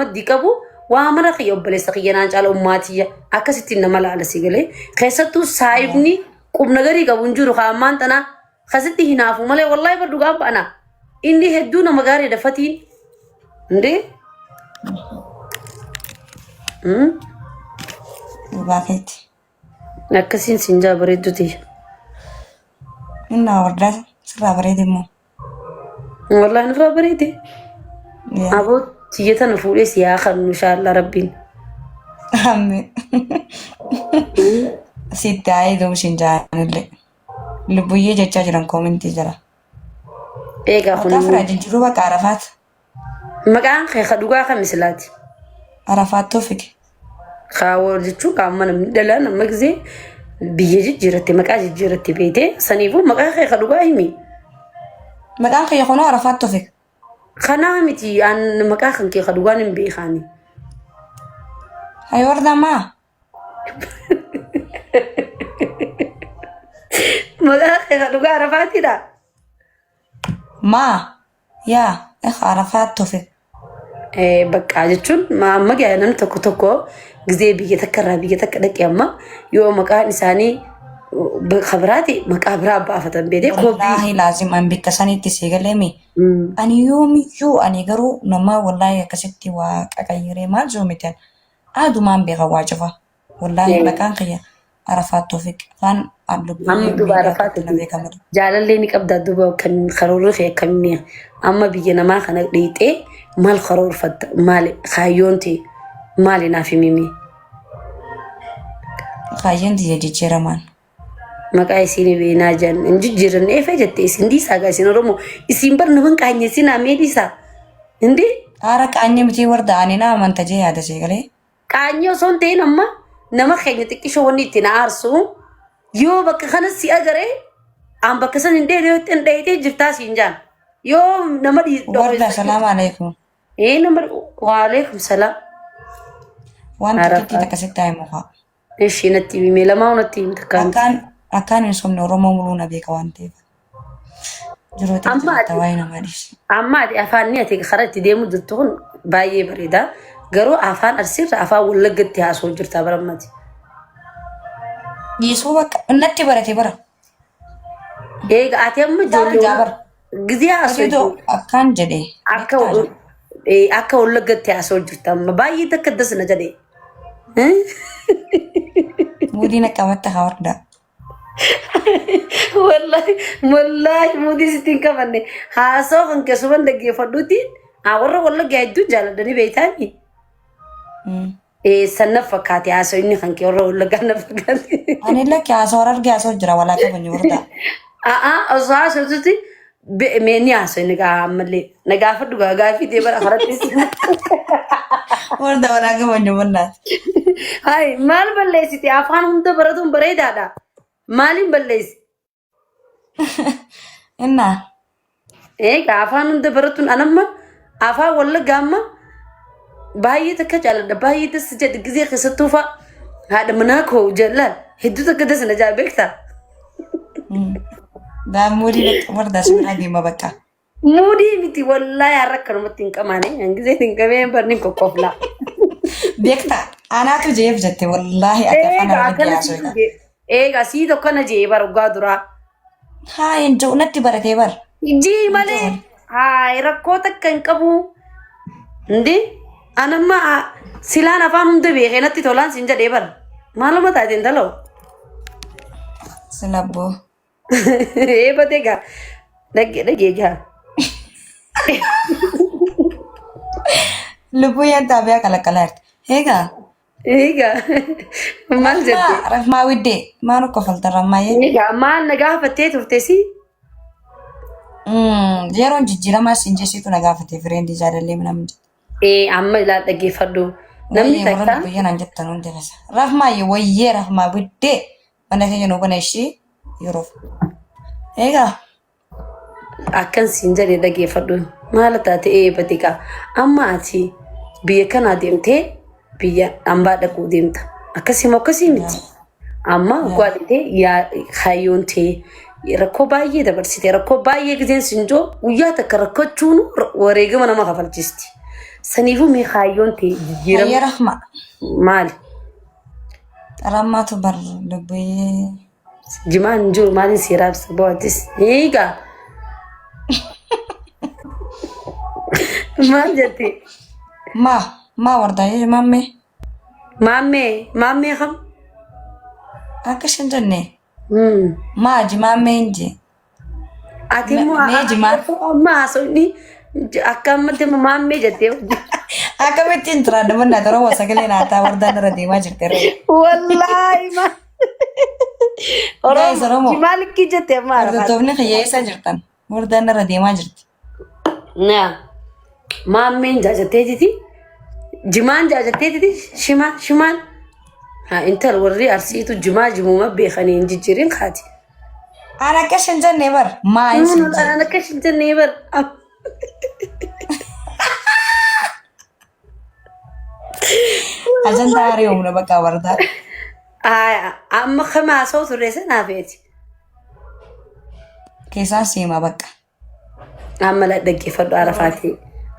maddii qabu waa mara kiyya obboleessa kiyya naan caala ummaatiyya akkasittiin nama laala si galee keessattuu saayibni qubna garii qabu hin jiru kaa ammaan tanaa kasitti hinaafu malee wallaahi bar dhugaan ba'ana inni hedduu nama gaariidha fatiin indee. Dhugaa keeti. Akkasiin siin jaa bareeddu tiyya. Innaa wardaa sirraa bareede immoo. Wallaahi nurraa bareede. Yaa. Aboo tiyya tana fuudhee si haa kannu inshaallah rabbiin. Amiin. Sitti haa eegamu siin jaanillee. Lubbuyyee jechaa jiran koomentii jira. Eegaa kun Maqaa firaa jijjiiruu bakka Arafaat. Maqaan kee ka dhugaa kami silaati? Arafaat Tofik. Kaawoo jechuun qaama namni dhalaan amma gisee biyya jijjiiratte maqaa jijjiiratte beetee saniifuu maqaa kee ka dhugaa himi. Maqaan kiyya kunoo Arafaat Tofik. Kanaa miti an maqaa kan kee ka dhugaan hin beekaani. Hayi warda maa? Maqaa kee ka dhugaa Arafaatidha. Maa? Yaa ekh Arafaat Tofik. Bakka jechuun amma gaa namni tokko tokko gizee biyya takka irraa biyya takka dhaqe amma yoo maqaan isaanii ka biraati maqaa biraa baafatan beekee koopii. Wallaahi laazim an bikka sanitti sii galeemi. Ani yoomiyyuu ani garuu nama wallaahi akkasitti waa qaqayyiree maal jiru miti an. Aadumaan beeka waa cufa. Wallaahi maqaan kiyya Arafaat Toofiq afaan Amma lubbuyyee duuba miidiyaa Arafaat irratti na beekamudha. jaalallee ni qabda duuba kan karoorri kee akkamii amma biyya namaa kana dhiixee maal karoorfatta maali kaayyoon tee maali naaf himimi. Kaayyoon tiyya jijjiiramaan. Maqaa isiin beeknaa jedhan hin jijjiiranne eefee jette isin dhiisaa gaa isin Oromoo isin bar nama hin qaanyessinaa mee dhiisaa. Hindi Haara qaanyee miti warda ani na amanta jee yaada see galee. Qaanyii osoo hin ta'in amma nama keenya xiqqishoo wanni itti na aarsu yoo bakka kana si agaree an bakka san hin dheene yoo itti hin dheeyitee jirtaa siin jaan yoo nama Warda salaamu alaikum. Ee nama waalaikum salaam. Waan xixiqqii Arafaat. takka sitti haa himu kaa. Ishii natti himi lamaa natti himi takkaan. Akkaan akkaan hin sobne Oromoo muluu na beeka waan ta'eef. Jiruutti Amma jiraatta ati waa'ee namaa dhiisi. amma ati afaan ni ati karaa itti deemu jirtu kun baay'ee bareeda. Garuu afaan Arsiirra afaan Wallaggatti haasoo jirta barammati. Dhiisuu bakka natti barate bara. Eega ati amma Isaan ijoollee jaa bara. gizee haasoo Hojii akkaan jedhe akka beektaa jira. akka Wallaggatti haasoo jirta amma baay'ee takka das na jedhe. Muudii na qabatte haa wardaa. Wallahi wallahi muudii sitti hin qabanne haasoo kan keessuman dhaggeeffadhuuti warra Wallaggaa hedduu jaalladhanii beektaani. San na fakkaate haasoo inni kan kee warra Wallaggaa na fakkaate. Ani lakki haasoo argee haasoo jira walaa qabanyu wardaa. A'aa osoo haasootutti mee ni haasoo inni gaa ammallee na gaafadhu gaa gaafii ta'e bara karatti. Warda walaa qabanyu wallaati. Hai maal balleessite afaan hunda baratuun bareedaadha. Maaliin balleessi? Innaa Egaa afaan hunda baratuun anamma afaan Wallaggaa amma baay'ee takka jaaladha baay'ee das jedhe gizee keessattuu fa'a haadha manaa koo jallaal hedduu takka das na jaa beektaa. Daammuudii bakka warda si biraa deema bakka. Muudii miti wallaahi har'a akkanumatti hin qamaane hangizee hin qabee barni qoqqoflaa. Beektaa anaatu jeef jette wallaahi ati afaan Egaa Arabaa akkana haasoyta. siitu jee egaa sii tokkana jee bara waggaa duraa. Haa hin jiru natti baratee bara. Jii malee haay rakkoo takka hin qabu. Ndi anamma silaan afaan hunda beekee natti tolaan siin jedhee bara. Maaluma taate intaloo? Silabboo. Ee batee gaa. Dhagge dhagee gaa. Lubbuu yaan xaabiyaa kalaqalaa jirti. Egaa Egaa maal jette? Rahmaa Rahmaa widdee maal kofalta Rahmaayee? Egaa maal na gaafattee turte si? Yeroon jijjiiramaa siin jessiitu na gaafate fireendii jaalallee namni jette. Ee amma ilaa dhaggeeffadhu. Namni Wayyee warra takka lubbuyyee naan jettan hundi keessa. Rahmaayyee wayyee Rahmaa widdee mana keenya nuu bana ishii yeroof. Egaa akkan siin jedhe dhaggeeffadhu. Maal taate ee batiqa. Amma ati biyya kanaa deemtee biyya hambaa dhaquu deemta. Akkasii moo akkasii miti. Amma gwaadhitee yaa kaayyoon tee rakkoo baay'ee dabarsite rakkoo baay'ee giseen siin joo guyyaa takka rakkachuun wareegama nama kafalchiisti. Saniifuu mee kaayyoon tee jijjiirama Hayyee Rahma. maali? Rahmaatu bar dubbii. Jimaan hin jiru maaliin si raabsa bo'atis. Eegaa. Maal jette? Maa maa wardaayee maammee Maammee maammee kam? akkas hin jenne maa jimaammee hin jee. Ati immoo Mee jimaa amma haasofni akka ammatti immoo maammee jettee. Akkamitti hin jiraadha manna toroo sagalee naataa wardaan irra deemaa jirti irra. Wallaahi ma. Guys Oromoo Oromoo jimaa likkii jettee amma arafaati. hordoftoonni kiyya eessa jirtan? Wardaan irra deemaa jirti. Naa maammeen jaajatteetiti jimaan jaajatteetiti shimaa shimaan. Haa intal warri arsiitu jimaa jimuma beekanii hin jijjiirin kaati. An akkas hin jenne bar maa hin sin jee. An akkas hin jenne bar. Ajandaa haree humna bakka wardaa. Amma kama haasa'u turre sanaa feeti. Keessaan seema bakka. Amma la dhaggeeffadhu arafaati.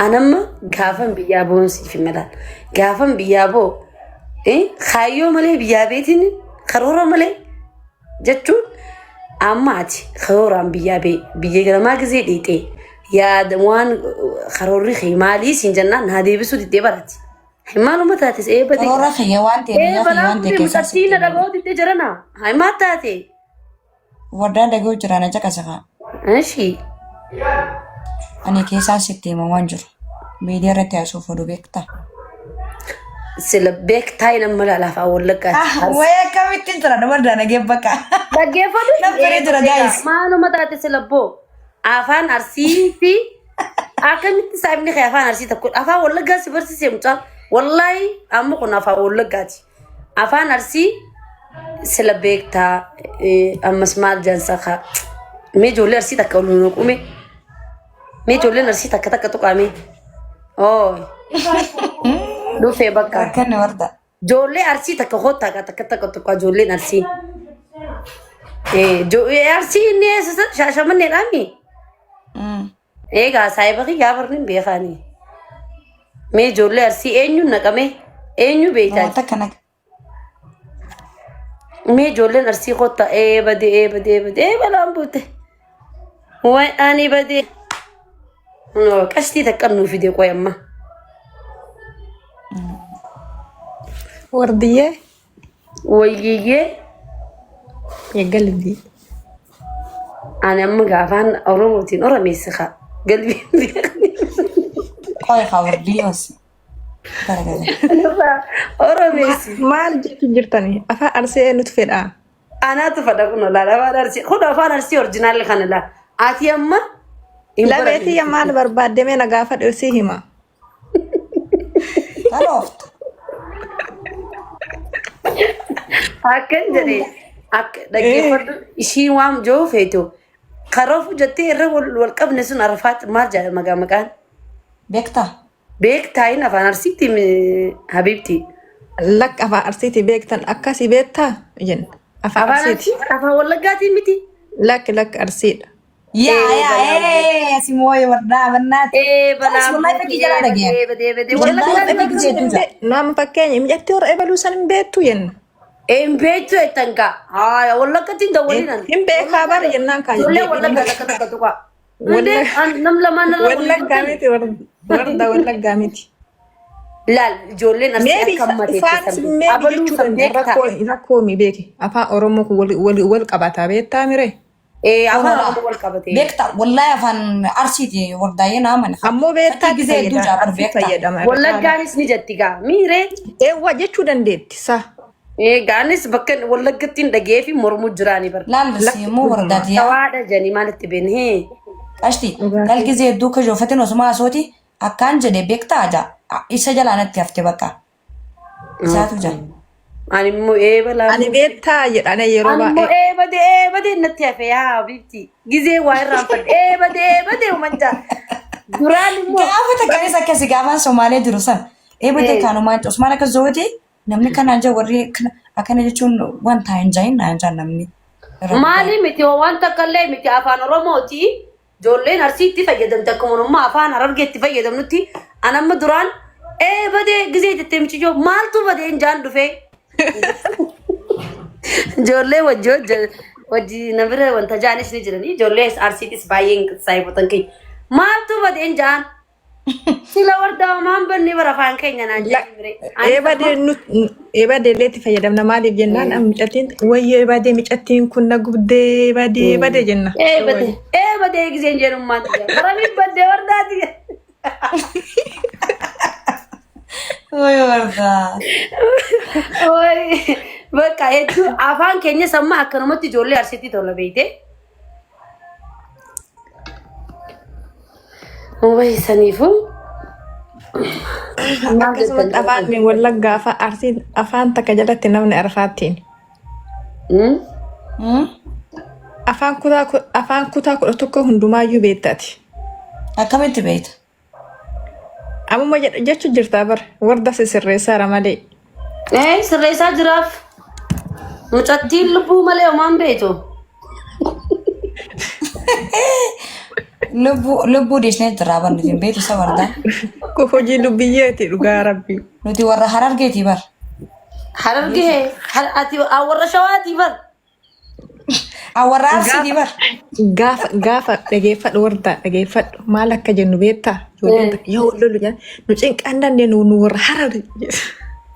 Anamma gaafan biyyaa boon siif himala. Gaafan biyyaa boo kaayyoo malee biyyaa beetiin karoora malee jechuun amma ati karooraan biyyaa bee biyya garamaa gisee dhiixee yaada waan karoorri kee maalii siin jennaan naa deebisuu diddee barati. Maaluma taates eebba ta'e. Karoora kiyya waan ta'e Ee biyya kiyya balaa waan ta'e buute keessaan mucattii sitti na hima. dhaga'uu diddee jirana. Maal taate? Wardaan dhaga'uu jira na caqasa kaa. Ishii. Ani keessaan sitti hima waan jiru. Miidiyaa irratti haasa'uuf oduu beektaa? Sila beektaa hin amma laala afaan wallaggaati. Ah, wayii akkamittiin jira nama dhagee bakka. Dhaggeeffatu. Nan firee jira guys. Maaluma taate sila boo. Afaan Arsiitti akkamitti saayibni kee afaan Arsii tokko afaan wallaggaa si barsiisee mucaan. Wallaahi amma kun afaan wallaggaati. Afaan Arsii sila beektaa ammas maal jaansa kaa. Mee ijoollee Arsii takka ol nu qume. Mee ijoolleen Arsii takka takka tuqaame. Oo. Dhufee bakka. Rakkanne warda. Ijoollee Arsii takka kottaa kaa takka takka tuqaa ijoolleen Arsii. Arsii inni eessa shaashamanneedhaami? Eegaa saayiba kiyyaa barni hin beekaani. Mee ijoollee Arsii eenyuun naqame? Eenyu beektaa? Nama takka naqa. Mee ijoolleen Arsii kottaa ee bade ee bade ee bade ee balaan buute. Way ani bade. No, qashtii takka nuu fide qoy amma. Wardiyyee Wayyiyyee galbii. ani amma gaafaan Oromootiin Oromeessi kaa. Galbiin beekni. Qoy kaa wardiyyoos. Garagara. Oromeessi. Maal jechuun jirtani? Afaan Arsii eenyutu fedhaa? Anaatu fadha kun laala afaan Arsii. Kun afaan Arsii orjinaalli kana laala. Ati amma hin Lamee tiyya baratin. maal barbaadde mee na gaafadhu sii hima. Kalooftu. Akkan jedhe akka dhaggeeffadhu ishii waan jiru feetu karoofu jettee irra wal wal qabne sun arafaat maal jedha maqaa maqaan Beektaa? beektaayin afaan arsiitti habiibti Lakka afaan Arsiiti beektan akkasii beektaa jenna. Afaan afaan Arsiiti. arsii afaan wallaggaatiin miti Lakki lakki Arsiidha. Yaa ee yaa balaa ee si mooye wardaa bannaati. ee Kanas balaa wallahi buute fakkii jalaa ee dhageen. badee badee badee Wallahi wallaggaa fakkii beektu jeetu jira. Nama fakkeenya mijatti warra ebaluu san hin beektu jenna. Hin beektu jettan kaa haaya wallaggattiin dawwalinan Hin beekaa bara jennaan kaa ijoollee wallaggaa takka takka tuqaa Hundee nam lamaan irra walii Wallaggaa galtan miti warda wallaggaa miti. Laal ijoolleen arsii Maybe akka ammateetti isaanis san maybe abaluu jechuu san danda'a. beektaa. Rakkoo rakkoo mi beeki. Afaan Oromoo kun wal wal wal qabataa beektaa mire. Ee afaan Tola. Oromoo wal qabatee. Beektaa wallahi afaan Arsiiti wardaayee naa mana. Ammoo Fakkii beektaatti gisee hedduu fayyadama. jaabar Arsii beektaa. fayyadama irra caala. Wallaggaanis ni jetti gaa miiree. Eewwa jechuu dandeetti sa. Ee gaanis bakka wallaggattiin dhagee fi mormuu jiraani bara. Laal Lakki siimmoo dhuguma. wardaati yaa. Tawaadha jedhanii maalitti beekni? Qashti Dhugaatii. lal gisee hedduu kajoofatin osuma asooti akkaan jedhe beektaa jaa. Isa jalaa natti hafte bakka. Isaatu jaa. Ani immoo eeba Ani laafu. beektaa jedhane yeroo Ani immoo baay'ee. eeba de eeba de natti hafe yaa biifti. Gizee waa irraanfadhe eeba de eeba de uummancha. Duraan immoo. Gaafa takkanis akkasi gaafaan Somaalee jiru san. Eebate Ee. kanumaan Osmaan akkas zooti namni kanaan jaa warri akkana jechuun wanta hin jahin naan jaa namni. Irra guddaa. Maali miti waan takka illee miti afaan Oromooti. Ijoolleen Arsiitti fayyadamte akkuma nummaa afaan Harargeetti fayyadamnutti An amma duraan ee badee gizee jettee mucayyoo maaltu badee hin jaan dhufee. Ijoollee wajji hojje wajji na bira wanta jaanis ni jiranii ijoollee arsiitis baay'een saayibotan keenya. Maaltu badee hin jaan Sila warda homaan banne bara afaan keenya naan jedhi bire. Anis Eebadee amma nu eebadee illee itti fayyadamna maaliif jennaan amma micattiin wayyoo eebadee micattiin kun na gubdee eebadee eebadee jenna. ee bade ee badee giseen jedhummaan tiyya. Baramiin baddee wardaa tiyya. Way wardaa. Way bakka hedduu afaan keenya samma akkanumatti ijoollee arsiitti tola beeyte. Way saniifuu maal Akkasumatti jettan afaan wallaggaa afaan arsiin afaan takka jalatti namni arfaattiin. Hmm? Hmm? Afaan kutaa afaan kutaa 11 hundumaayyuu beektaati. Akkamitti beekta? Ammuma jechu jirtaa bar warda si sirreessaara malee. Ee sirreessaa jiraaf. Mucattiin lubbuu malee homaan beektu. Lubbuu lubbuu dhiisnee jirraa bar nuti hin beektu isa wardaa. Kun hojii lubbiyyeeti dhugaa rabbii. Nuti warra harargeeti bar. Harargee ati warra shawaatii bar. Warra Arsiitii bar. Gaafa gaafa dhageeffadhu wardaa dhageeffadhu maal akka jennu beektaa? Ijoolleen takka yoo wal lolu jedhan nu cinqaan dandeenyu nu warra harari.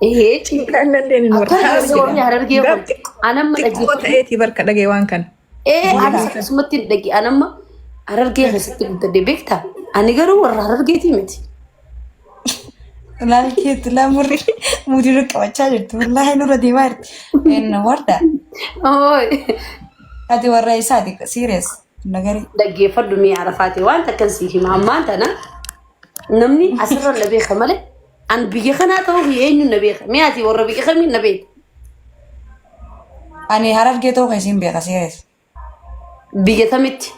Ee Cinqaan dandeenyu nu warra Akkana harari jedhee warri jedhan. harargee kun Gaaf anamma xiqqoo dhageeffadhu. ta'eetii barka dhagee waan kana. Ee anis akkasumatti hin dhage anamma harargee keessatti guddadhe beektaa? Ani garuu warra harargeetii miti. Laal keetti laa murri muudii nurra qabachaa jirti. Wallaahi nurra deemaa jirti. Inni warda. Ooy. Ati warra isaati serious nagari. Dhaggeeffadhu mi'a arafaati waan takkan sii hima ammaan tana namni asirra na beeka malee an biyya kanaa ta'uu fi eenyuun na beeka mi'a ati warra biyya kamiin na beeka. Ani harargee ta'uu keessin beeka serious. Biyya tamitti?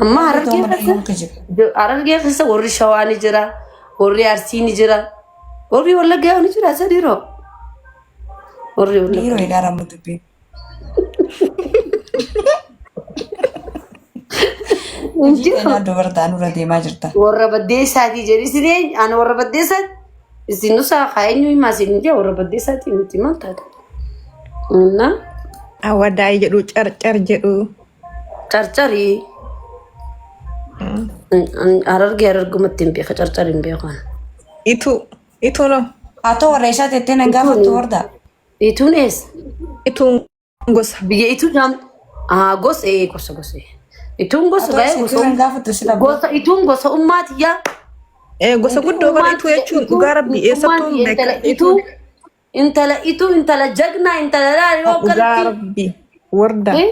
Amma Harargee Harargee ta'uu malee keessa yoom kijiba. Harargee keessa warri Shawaa ni jira, warri Arsii ni jira, warri Wallaggaa ni jira isa dhiiroo. Warri Dhiiroo Wallaggaa. hidhaa rammu dubbiin. Hin Hojii jiru. keenyaa dubartaa nurra deemaa jirta. Warra baddeessaatii jedhi isin eenyu? Ani warra baddeessaati. Isin nusaa haa eenyu himaa isin hin jee warra baddeessaatii miti maal taate? Innaa Awwadaay jedhu carcar jedhu. carcarii harargee harargumatti hin beeka carcari hin beeku. Ituu ituu no Haa ta'u warra isaa teettee nan gaafattu hordaa. Ituun eessa? ituun gosa. Biyya ituu jaam ah gosa ee gosa gosa. Ituun Haa gosa ta'u baay'ee isa gosa teettee nan gaafattu sila boo. gosa ituun gosa ummaati yaa. Gosa guddoo bara Ummaan ituu tiyya jechuun ituu dhugaa rabbii ummaan eessattuu hin tiyya intala beekan ituu ituun intala ituu intala jagnaa intala laal yoo dhugaa akkanatti. rabbii warda Eh?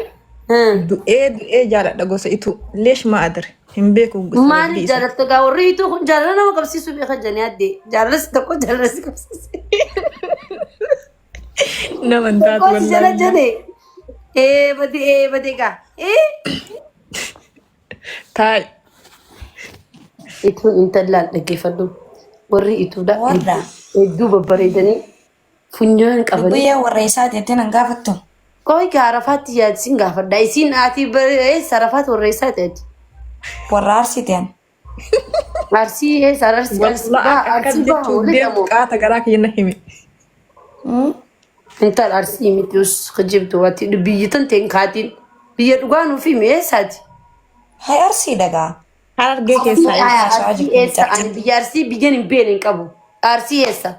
Hmm. du'ee du'ee jaaladha gosa ituu leesh maa adare hin beeku sababii Maaliif isaa. jaalatta gaa warri ituu kun jaalala nama qabsiisuu beekan jedhanii addee jaalalli tokko jaalalli qabsiise. Nama hin taatu Tokko si jala wallaahi. jedhe. Ee bade ee bade gaa. Ee. Taa'i. Ituun intallaan dhaggeeffadhu. Warri ituudha Warra. hedduu babbareedanii funyaan qabanii. Dubbiyyee warra isaa teettee nan gaafattu. Qoy gaa Arafaatti yaadsiin gaafadha. Isiin ati eessa Arafaat warra eessaa ta'etti? Warra Arsii ta'an. Arsii eessa Arsii Arsii Wallah baha akka akkas Arsii baha jechuun wali deemtu qabu. qaata garaa kiyya na hime. Intal Arsii miti us kijibtu ati biyyi tan ta'in kaatiin biyya dhugaa nuuf himi eessaati? Hay Arsii dhagaa. Harargee keessaa Arsii eessa? haasawaa Arsii jirtu eessa? Ani mucattiin. biyya Arsii biyyan hin beekne hin qabu. Arsii eessa?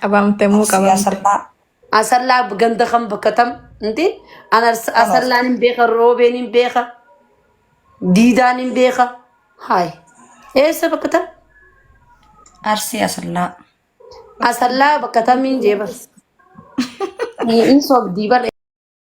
Qabamte moo Arsii qabamte? Asallaa. Asallaa ganda kam bakka tam? Inti an Kalaas. Asallaan hin beeka, Roobeen hin beeka, Diidaan hin beeka. Haay. Eessa bakka tam? Arsii Asallaa. Asallaa bakka tamiin jee bar. Hin sobdii bar.